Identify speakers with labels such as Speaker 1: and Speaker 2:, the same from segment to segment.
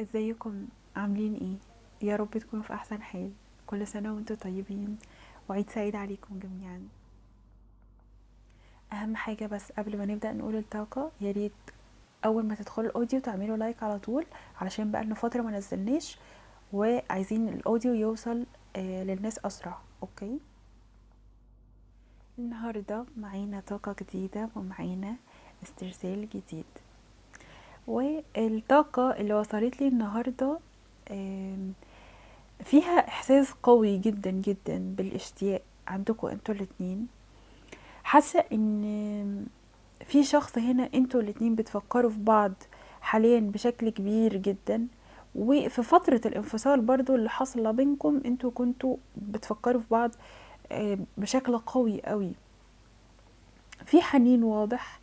Speaker 1: ازيكم؟ عاملين ايه؟ يا رب تكونوا في احسن حال. كل سنة وانتم طيبين وعيد سعيد عليكم جميعا. اهم حاجة بس قبل ما نبدأ نقول الطاقة، يا ريت اول ما تدخلوا ال audio تعملوا like على طول، علشان بقى لنا فترة ما نزلناش وعايزين ال audio يوصل للناس اسرع. okay، النهاردة معانا طاقة جديدة ومعانا استرسال جديد، والطاقة اللي وصلت لي النهاردة فيها احساس قوي جدا جدا بالاشتياق عندكم انتوا الاتنين. حاسة ان في شخص هنا انتوا الاتنين بتفكروا في بعض حاليا بشكل كبير جدا، وفي فترة الانفصال برضو اللي حصل بينكم انتوا كنتوا بتفكروا في بعض بشكل قوي قوي. في حنين واضح،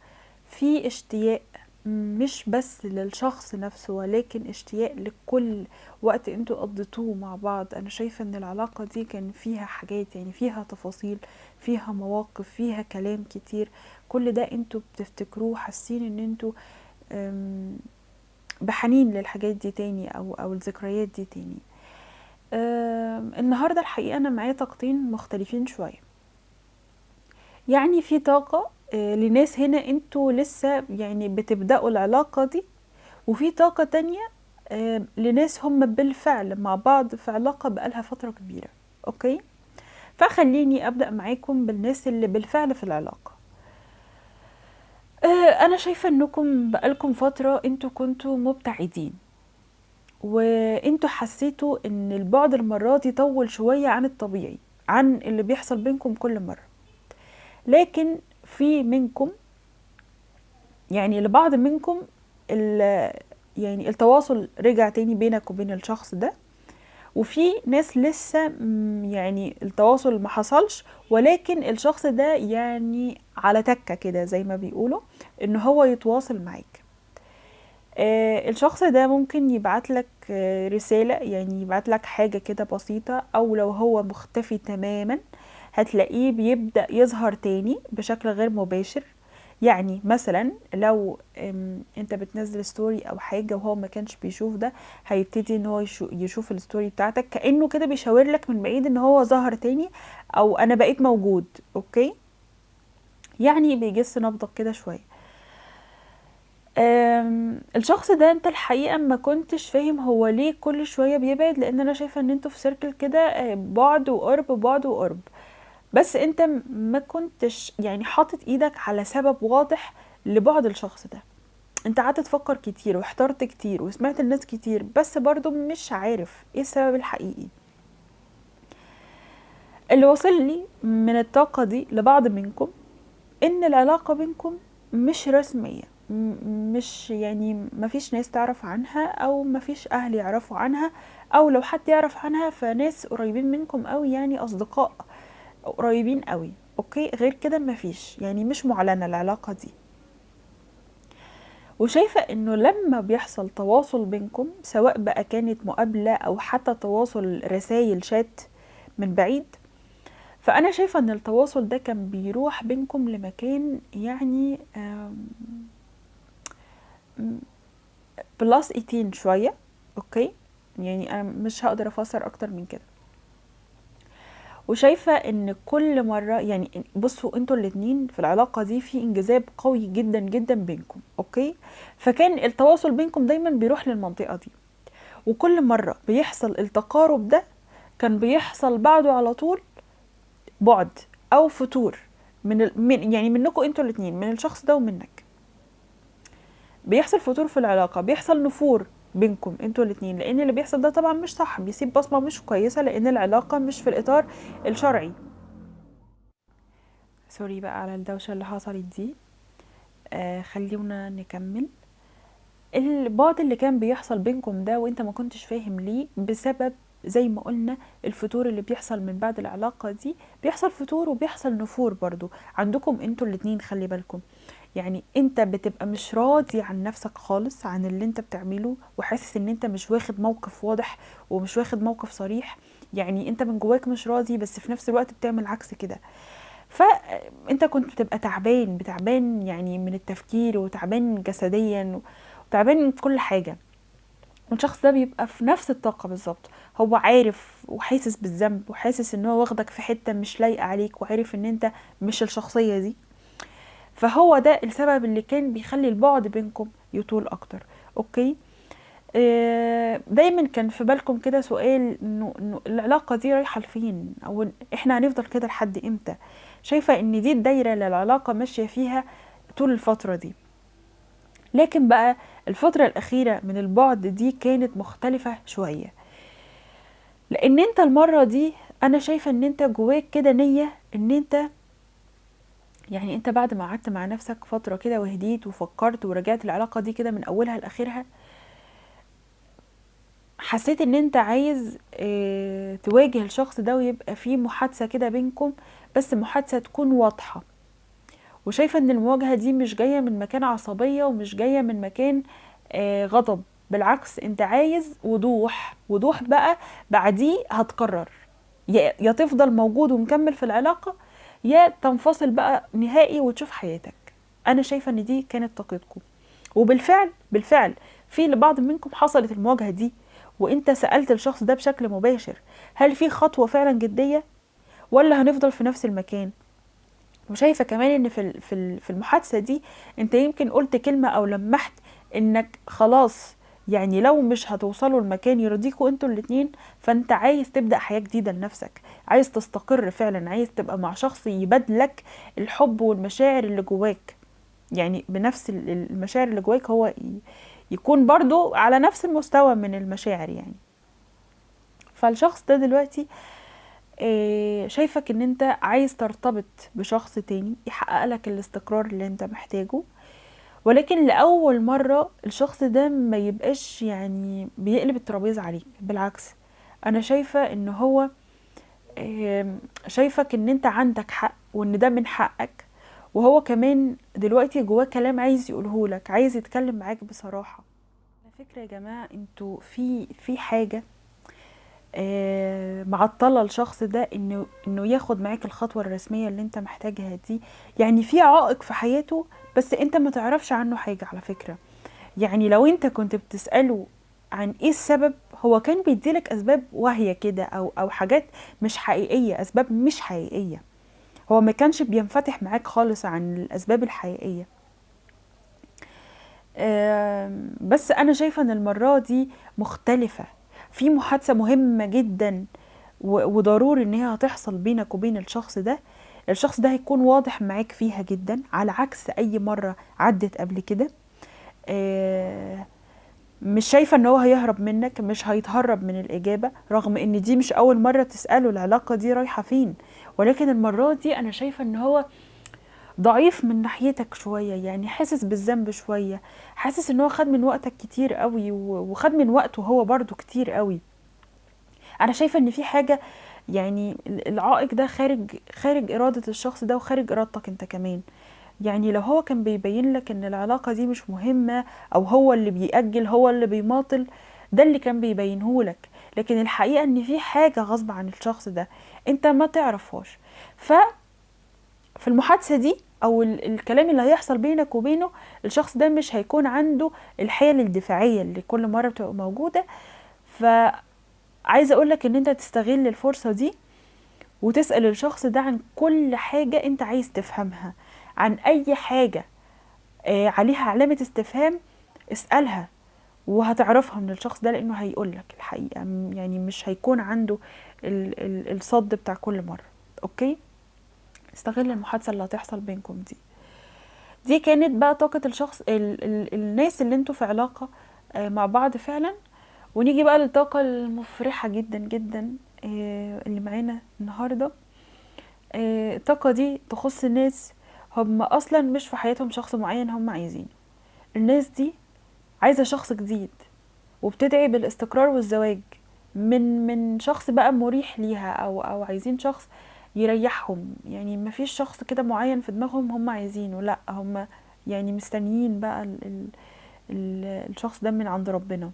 Speaker 1: في اشتياق مش بس للشخص نفسه ولكن اشتياق لكل وقت انتوا قضيتوه مع بعض. انا شايفة ان العلاقة دي كان فيها حاجات، يعني فيها تفاصيل، فيها مواقف، فيها كلام كتير، كل ده انتوا بتفتكروه، حاسين ان انتوا بحنين للحاجات دي تاني او الذكريات دي تاني. النهاردة الحقيقة انا معايا طاقتين مختلفين شوية، يعني في طاقة لناس هنا انتوا لسه يعني بتبدأوا العلاقة دي، وفي طاقة تانية لناس هم بالفعل مع بعض في علاقة بقالها فترة كبيرة. okay، فخليني أبدأ معاكم بالناس اللي بالفعل في العلاقة. أنا شايفة انكم بقالكم فترة انتوا كنتوا مبتعدين، وانتوا حسيتوا ان البعد المرة دي طول شوية عن الطبيعي، عن اللي بيحصل بينكم كل مرة. لكن في منكم، يعني لبعض منكم يعني التواصل رجع تاني بينك وبين الشخص ده، وفي ناس لسه يعني التواصل ما حصلش، ولكن الشخص ده يعني على تكة كده زي ما بيقولوا ان هو يتواصل معاك. الشخص ده ممكن يبعت لك رسالة، يعني يبعت لك حاجة كده بسيطة، او لو هو مختفي تماما هتلاقيه بيبدأ يظهر تاني بشكل غير مباشر. يعني مثلا لو انت بتنزل story او حاجة وهو ما كانش بيشوف ده، هيبتدي ان هو يشوف ال story بتاعتك، كأنه كده بيشاور لك من بعيد ان هو ظهر تاني او انا بقيت موجود. okay، يعني بيجس نبضك كده شوية. الشخص ده انت الحقيقة ما كنتش فاهم هو ليه كل شوية بيبعد، لان انا شايفة ان انتوا في circle كده، بعد وقرب، بعد وقرب، بس انت ما كنتش يعني حاطط ايدك على سبب واضح لبعد الشخص ده. انت قعدت تفكر كتير واحترت كتير وسمعت الناس كتير، بس برضو مش عارف ايه السبب الحقيقي. اللي وصل لي من الطاقة دي لبعض منكم ان العلاقة بينكم مش رسمية، مش يعني ما فيش ناس تعرف عنها او ما فيش اهل يعرفوا عنها، او لو حد يعرف عنها فناس قريبين منكم قوي، يعني اصدقاء قريبين قوي. okay، غير كده ما فيش، يعني مش معلنة العلاقة دي. وشايفة انه لما بيحصل تواصل بينكم، سواء بقى كانت مقابلة او حتى تواصل رسائل شات من بعيد، فانا شايفة ان التواصل ده كان بيروح بينكم لمكان يعني plus 18 شوية. okay، يعني انا مش هقدر افسر اكتر من كده. وشايفة ان كل مرة، يعني بصوا انتوا الاتنين في العلاقة دي في انجذاب قوي جدا جدا بينكم. okay، فكان التواصل بينكم دايما بيروح للمنطقة دي، وكل مرة بيحصل التقارب ده كان بيحصل بعده على طول بعد او فتور من يعني منكم انتوا الاتنين، من الشخص ده ومنك. بيحصل فتور في العلاقة، بيحصل نفور بينكم انتوا الاتنين، لان اللي بيحصل ده طبعا مش صح، بيسيب بصمة مش كويسة، لان العلاقة مش في الاطار الشرعي. سوري بقى على الدوشة اللي حصلت دي. خلونا نكمل. البعد اللي كان بيحصل بينكم ده وانت ما كنتش فاهم ليه، بسبب زي ما قلنا الفتور اللي بيحصل من بعد العلاقة دي، بيحصل فتور وبيحصل نفور برضو عندكم انتوا الاتنين. خلي بالكم، يعني انت بتبقى مش راضي عن نفسك خالص، عن اللي انت بتعمله، وحاسس ان انت مش واخد موقف واضح ومش واخد موقف صريح، يعني انت من جواك مش راضي، بس في نفس الوقت بتعمل عكس كده. فانت كنت بتبقى تعبان يعني من التفكير، وتعبان جسديا، وتعبان من كل حاجة. والشخص ده بيبقى في نفس الطاقة بالظبط، هو عارف وحاسس بالذنب وحاسس ان هو واخدك في حتة مش لايقة عليك، وعارف ان انت مش الشخصية دي. فهو ده السبب اللي كان بيخلي البعد بينكم يطول اكتر. okay، دايما كان في بالكم كده سؤال انه العلاقة دي رايحة لفين، او احنا هنفضل كده لحد امتى. شايفة ان دي الدايرة اللي العلاقة ماشية فيها طول الفترة دي. لكن بقى الفترة الأخيرة من البعد دي كانت مختلفة شوية، لأن انت المرة دي أنا شايفة ان انت جواك كده نية ان انت يعني انت بعد ما قعدت مع نفسك فترة كده وهديت وفكرت ورجعت العلاقة دي كده من أولها لآخرها، حسيت ان انت عايز تواجه الشخص ده ويبقى فيه محادثة كده بينكم، بس محادثة تكون واضحة. وشايفة ان المواجهة دي مش جاية من مكان عصبية ومش جاية من مكان غضب، بالعكس انت عايز وضوح. وضوح بقى بعديه هتقرر يا تفضل موجود ومكمل في العلاقة، يا تنفصل بقى نهائي وتشوف حياتك. انا شايفة ان دي كانت طاقتكم، وبالفعل بالفعل في لبعض منكم حصلت المواجهة دي، وانت سألت الشخص ده بشكل مباشر هل في خطوة فعلا جدية ولا هنفضل في نفس المكان. وشايفة كمان ان في المحادثة دي انت يمكن قلت كلمة او لمحت انك خلاص يعني لو مش هتوصلوا لمكان يرضيكوا انتوا الاتنين، فانت عايز تبدأ حياة جديدة لنفسك، عايز تستقر فعلا، عايز تبقى مع شخص يبادلك الحب والمشاعر اللي جواك، يعني بنفس المشاعر اللي جواك هو يكون برضو على نفس المستوى من المشاعر يعني. فالشخص ده دلوقتي شايفك ان انت عايز ترتبط بشخص تاني يحقق لك الاستقرار اللي انت محتاجه، ولكن لأول مرة الشخص ده ما يبقاش يعني بيقلب الترابيزة عليك، بالعكس انا شايفة ان هو شايفك ان انت عندك حق وان ده من حقك، وهو كمان دلوقتي جواه كلام عايز يقوله لك، عايز يتكلم معاك بصراحة. على فكرة يا جماعة انتوا في حاجة معطلة الشخص ده انه ياخد معاك الخطوة الرسمية اللي انت محتاجها دي، يعني في عائق في حياته بس انت ما تعرفش عنه حاجة على فكرة. يعني لو انت كنت بتسأله عن ايه السبب هو كان بيديلك اسباب واهية كده او حاجات مش حقيقية، اسباب مش حقيقية، هو ما كانش بينفتح معاك خالص عن الاسباب الحقيقية. بس انا شايفة ان المرة دي مختلفة، في محادثة مهمة جدا وضروري ان هي هتحصل بينك وبين الشخص ده. الشخص ده هيكون واضح معاك فيها جدا على عكس اي مرة عدت قبل كده. مش شايفة ان هو هيهرب منك، مش هيتهرب من الاجابة، رغم ان دي مش اول مرة تسأله العلاقة دي رايحة فين، ولكن المرة دي انا شايفة ان هو ضعيف من ناحيتك شوية، يعني حاسس بالذنب شوية، حاسس ان هو خد من وقتك كتير قوي وخد من وقته هو برضو كتير قوي. انا شايفة ان في حاجة يعني العائق ده خارج ارادة الشخص ده وخارج ارادتك انت كمان. يعني لو هو كان بيبين لك ان العلاقة دي مش مهمة او هو اللي بيأجل هو اللي بيماطل، ده اللي كان بيبينه لك، لكن الحقيقة ان في حاجة غصب عن الشخص ده انت ما تعرفهاش. ففي المحادثة دي او الكلام اللي هيحصل بينك وبينه، الشخص ده مش هيكون عنده الحيل الدفاعية اللي كل مرة بتبقى موجودة. فعايزة اقولك ان انت تستغل الفرصة دي وتسأل الشخص ده عن كل حاجة انت عايز تفهمها، عن اي حاجة عليها علامة استفهام اسألها وهتعرفها من الشخص ده، لانه هيقولك الحقيقة، يعني مش هيكون عنده الصد بتاع كل مرة. okay، استغل المحادثة اللي هتحصل بينكم دي. دي كانت بقى طاقة الشخص الناس اللي انتوا في علاقة مع بعض فعلا. ونيجي بقى للطاقة المفرحة جدا جدا اللي معانا النهاردة. الطاقة دي تخص الناس هم اصلا مش في حياتهم شخص معين هم عايزينه، الناس دي عايزة شخص جديد وبتدعي بالاستقرار والزواج من شخص بقى مريح ليها او عايزين شخص يريحهم، يعني مفيش شخص كده معين في دماغهم هم عايزينه، لا هم يعني مستنيين بقى الشخص ده من عند ربنا.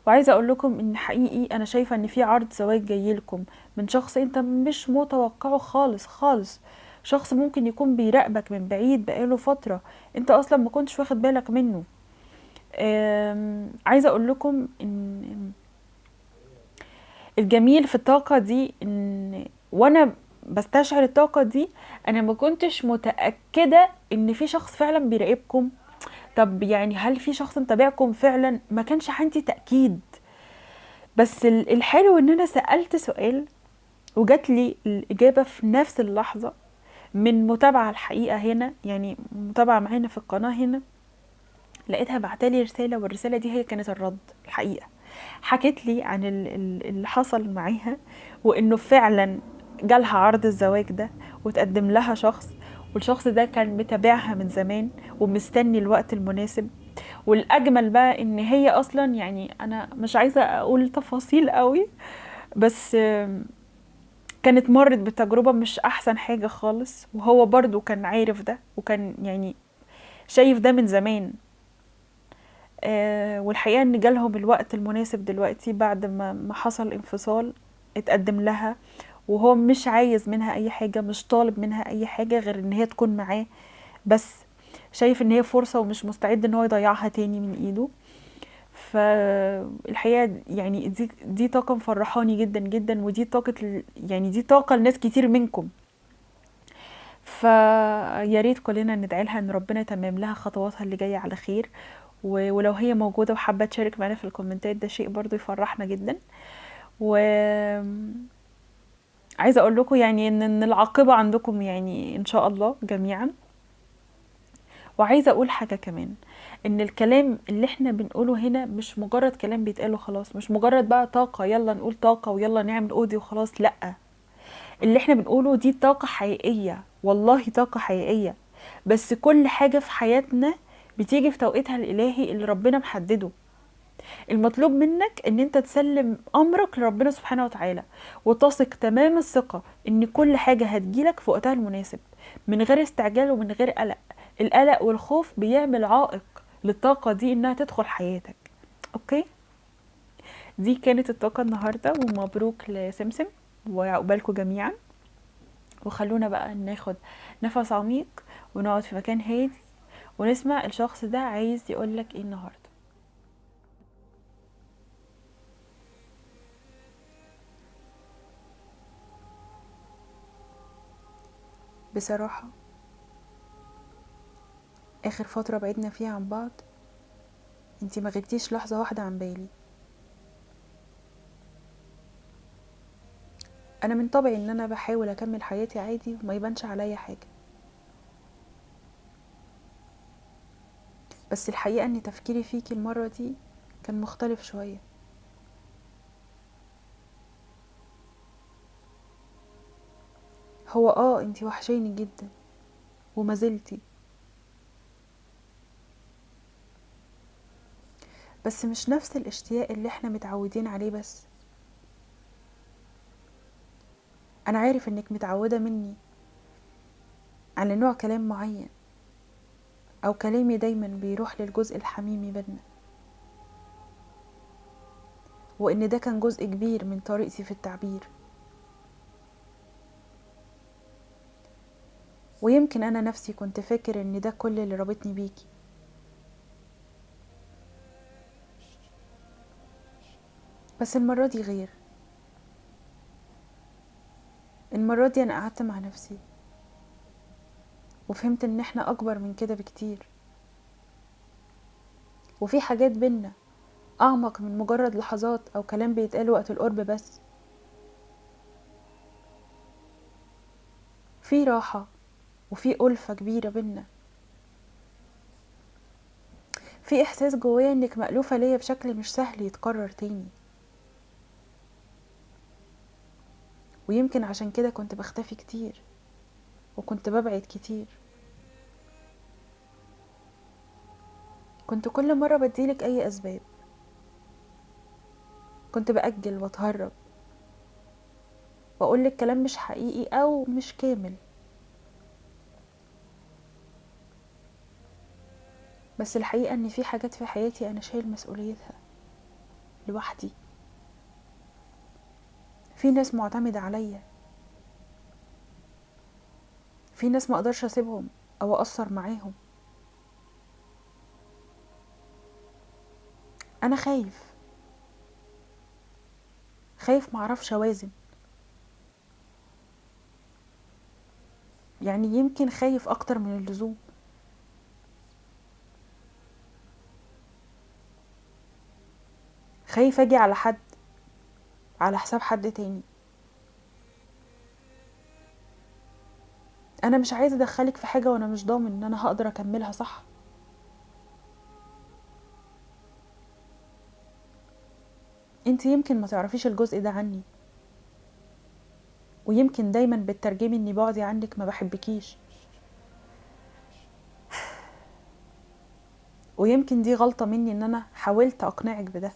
Speaker 1: وعايزه اقول لكم ان حقيقي انا شايفه ان في عرض زواج جاي لكم من شخص انت مش متوقعه خالص خالص، شخص ممكن يكون بيراقبك من بعيد بقاله فتره انت اصلا ما كنتش واخد بالك منه. عايزة اقول لكم ان الجميل في الطاقة دي ان وانا بستشعر الطاقة دي انا ما كنتش متأكدة ان في شخص فعلا بيراقبكم. طب يعني هل في شخص متابعكم فعلا؟ ما كانش عندي تأكيد، بس الحلو ان انا سألت سؤال وجات لي الإجابة في نفس اللحظة من متابعة الحقيقة هنا، يعني متابعة معانا في القناة هنا، لقيتها بعتالي رسالة، والرسالة دي هي كانت الرد. الحقيقة حكت لي عن اللي حصل معاها، وإنه فعلا جالها عرض الزواج ده وتقدم لها شخص، والشخص ده كان متابعها من زمان ومستني الوقت المناسب. والأجمل بقى إن هي أصلا، يعني أنا مش عايزة أقول تفاصيل قوي، بس كانت مرت بتجربة مش أحسن حاجة خالص، وهو برضو كان عارف ده وكان يعني شايف ده من زمان. والحقيقة إن جالهم الوقت المناسب دلوقتي بعد ما حصل انفصال، اتقدم لها وهو مش عايز منها أي حاجة، مش طالب منها أي حاجة غير إن هي تكون معاه، بس شايف إن هي فرصة ومش مستعد إن هو يضيعها تاني من إيده. فالحقيقة يعني دي طاقة مفرحاني جدا جدا، ودي طاقة يعني دي طاقة لناس كتير منكم. فيا ريت كلنا ندعي لها إن ربنا يتمم لها خطواتها اللي جاية على خير، ولو هي موجودة وحابة تشارك معانا في الكومنتات ده شيء برضو يفرحنا جدا. و عايزة أقول لكم يعني إن العاقبة عندكم يعني إن شاء الله جميعا. وعايزة أقول حاجة كمان، إن الكلام اللي إحنا بنقوله هنا مش مجرد كلام بيتقاله خلاص، مش مجرد بقى طاقة يلا نقول طاقة ويلا نعمل أودي وخلاص، لأ، اللي إحنا بنقوله دي طاقة حقيقية، والله طاقة حقيقية. بس كل حاجة في حياتنا بتيجي في توقيتها الإلهي اللي ربنا محدده. المطلوب منك إن أنت تسلم أمرك لربنا سبحانه وتعالى، وتثق تمام الثقة إن كل حاجة هتجيلك في وقتها المناسب، من غير استعجال ومن غير قلق. القلق والخوف بيعمل عائق للطاقة دي إنها تدخل حياتك. أوكي، دي كانت الطاقة النهاردة، ومبروك لسمسم وعقبالكم جميعا. وخلونا بقى ناخد نفس عميق ونقعد في مكان هادي ونسمع الشخص ده عايز يقولك ايه النهاردة. بصراحة آخر فترة بعدنا فيها عن بعض انتي ما غبتيش لحظة واحدة عن بالي. أنا من طبعي إن أنا بحاول أكمل حياتي عادي وما يبانش عليا حاجة، بس الحقيقة إن تفكيري فيكي المرة دي كان مختلف شوية. هو انتي وحشاني جدا وما زلتي، بس مش نفس الاشتياق اللي احنا متعودين عليه. بس انا عارف انك متعودة مني على نوع كلام معين، او كلامي دايما بيروح للجزء الحميمي بينا، وان ده كان جزء كبير من طريقتي في التعبير. ويمكن انا نفسي كنت فاكر ان ده كل اللي رابطني بيكي، بس المرة دي غير. المرة دي انا قعدت مع نفسي وفهمت ان احنا اكبر من كده بكتير، وفي حاجات بينا اعمق من مجرد لحظات او كلام بيتقال وقت القرب بس. في راحة وفي ألفة كبيرة بينا، في احساس جوايا انك مألوفة ليا بشكل مش سهل يتكرر تاني. ويمكن عشان كده كنت بختفي كتير وكنت ببعد كتير. كنت كل مرة بديلك اي اسباب، كنت بأجل واتهرب واقولك كلام مش حقيقي او مش كامل. بس الحقيقة ان في حاجات في حياتي انا شايل مسؤوليتها لوحدي، في ناس معتمدة عليا، في ناس ما اقدرش اسيبهم او اقصر معاهم. انا خايف، خايف معرفش اوازن، يعني يمكن خايف اكتر من اللزوم. خايف اجي على حد على حساب حد تاني. انا مش عايزه ادخلك في حاجة وانا مش ضامن ان انا هقدر اكملها صح. انت يمكن ما تعرفيش الجزء ده عني، ويمكن دايما بتترجمي اني بعدي عنك ما بحبكيش، ويمكن دي غلطة مني ان انا حاولت اقنعك بده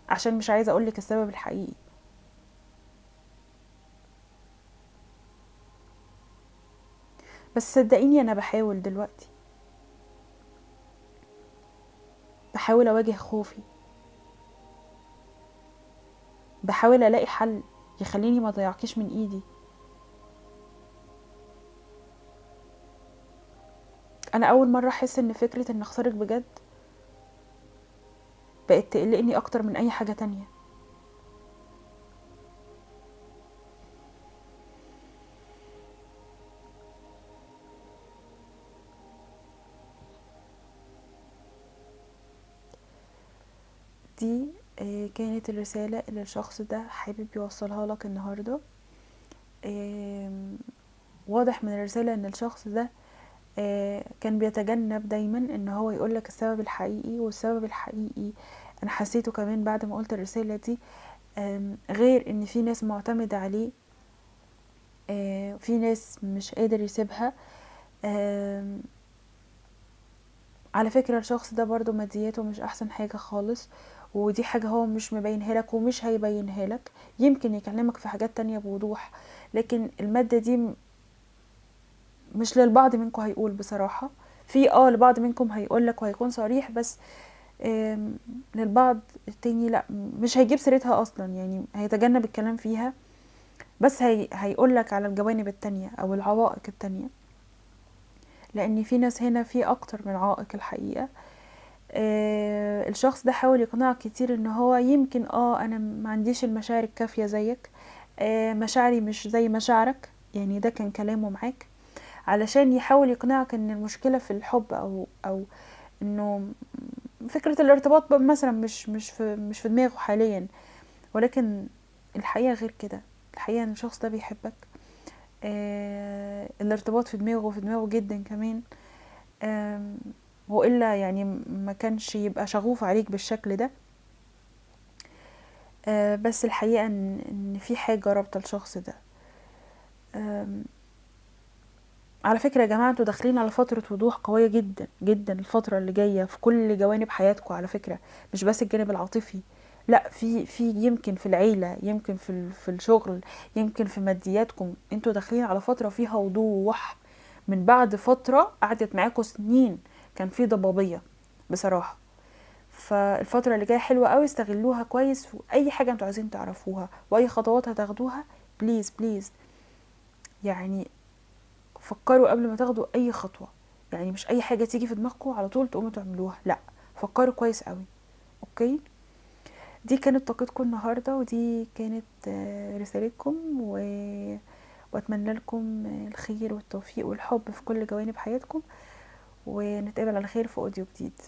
Speaker 1: عشان مش عايزة اقولك السبب الحقيقي. بس صدقيني انا بحاول دلوقتي، بحاول اواجه خوفي، بحاول الاقي حل يخليني ما ضيعكيش من ايدي. انا اول مرة احس ان فكرة ان اخسرك بجد بقت تقلقني اكتر من اي حاجة تانية. دي كانت الرسالة اللي الشخص ده حابب يوصلها لك النهاردة. واضح من الرسالة ان الشخص ده كان بيتجنب دايما ان هو يقولك السبب الحقيقي، والسبب الحقيقي انا حسيته كمان بعد ما قلت الرسالة دي، غير ان في ناس معتمدة عليه، في ناس مش قادر يسيبها. على فكرة الشخص ده برضو مادياته مش احسن حاجة خالص، ودي حاجة هو مش مبينها لك ومش هيبينها لك، يمكن يكلمك في حاجات تانية بوضوح، لكن المادة دي مش للبعض منكم هيقول بصراحة. في لبعض منكم هيقول لك وهيكون صريح، بس للبعض التاني لا، مش هيجيب سيرتها اصلا، يعني هيتجنب الكلام فيها، بس هيقول لك على الجوانب التانية او العوائق التانية، لان في ناس هنا في اكتر من عائق الحقيقة. الشخص ده حاول يقنعك كتير ان هو يمكن انا ما عنديش المشاعر الكافية زيك، مشاعري مش زي مشاعرك، يعني ده كان كلامه معاك علشان يحاول يقنعك ان المشكلة في الحب او انه فكرة الارتباط مثلا مش في دماغه حاليا، ولكن الحقيقة غير كده. الحقيقة ان الشخص ده بيحبك، الارتباط في دماغه، في دماغه جدا كمان، وإلا يعني ما كانش يبقى شغوف عليك بالشكل ده. بس الحقيقة ان في حاجة رابطة الشخص ده. على فكرة يا جماعة انتوا داخلين على فترة وضوح قوية جدا جدا الفترة اللي جاية في كل جوانب حياتكم، على فكرة مش بس الجانب العاطفي، لا، في يمكن في العيلة، يمكن في الشغل، يمكن في مادياتكم. انتوا داخلين على فترة فيها وضوح من بعد فترة قعدت معاكم سنين كان في ضبابية بصراحة. فالفترة اللي جاية حلوة قوي، استغلوها كويس، واي حاجة انتوا عايزين تعرفوها واي خطوات هتاخدوها please please يعني فكروا قبل ما تاخدوا اي خطوة، يعني مش اي حاجة تيجي في دماغكم على طول تقوموا تعملوها، لا، فكروا كويس قوي. okay، دي كانت طاقتكم النهاردة، ودي كانت رسالتكم، واتمنى لكم الخير والتوفيق والحب في كل جوانب حياتكم، ونتقابل على خير في audio جديد.